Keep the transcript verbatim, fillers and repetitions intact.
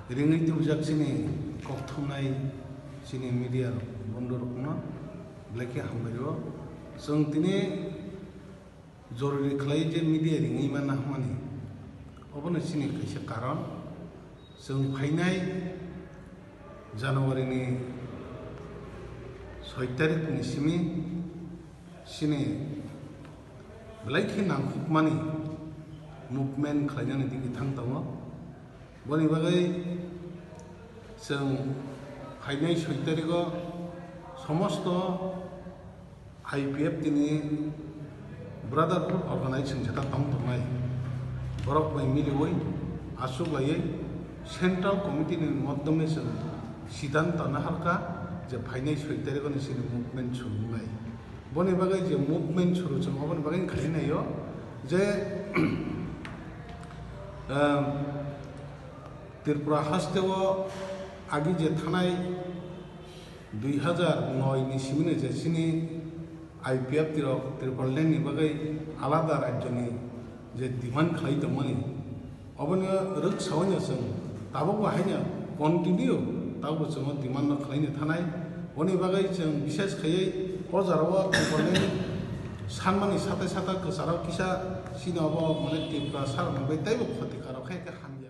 Ringwi tubujak chini kok thumnai chini media rok, bondhu rokno belai khe hambai o. Chwng tini jorori khlai je media ringwi manna hwnmani, obono chini kaisa karon. Chwng phainai January ni soi tarik ni simi chini belai khe nangkukmani movement khlainani digwi thang tongo. Boni bagwi chwng phainai soi tarigo somosto I P F tini Brotherhood Organization jeta tong tongnai borok bai miliwi achuklaiwi Central Committee ni moddome chwng siddhanto naharkha je phainai soi tarigo ni chini movement chwng wngnai. Boni bagwi je movement suru chwng oboni bagwi khlai naio je, um, Tripura hasteo agi je thanai dui hazar noi ni simino je chini I P F T rok Tripura land ni bagwi alada rajyo ni je demand khlai tongmani, obono rwk saui no chwng tabuk bo haino continue tabuk bo chwng o demand no khlai no thanai. Boni bagwi chwng bishes khaiwi o jora o Tripura land sanmani sate sata kwcharo kisa chini obo mane Tripura sara ni bagwi teibo khoti karo khe khe hamya.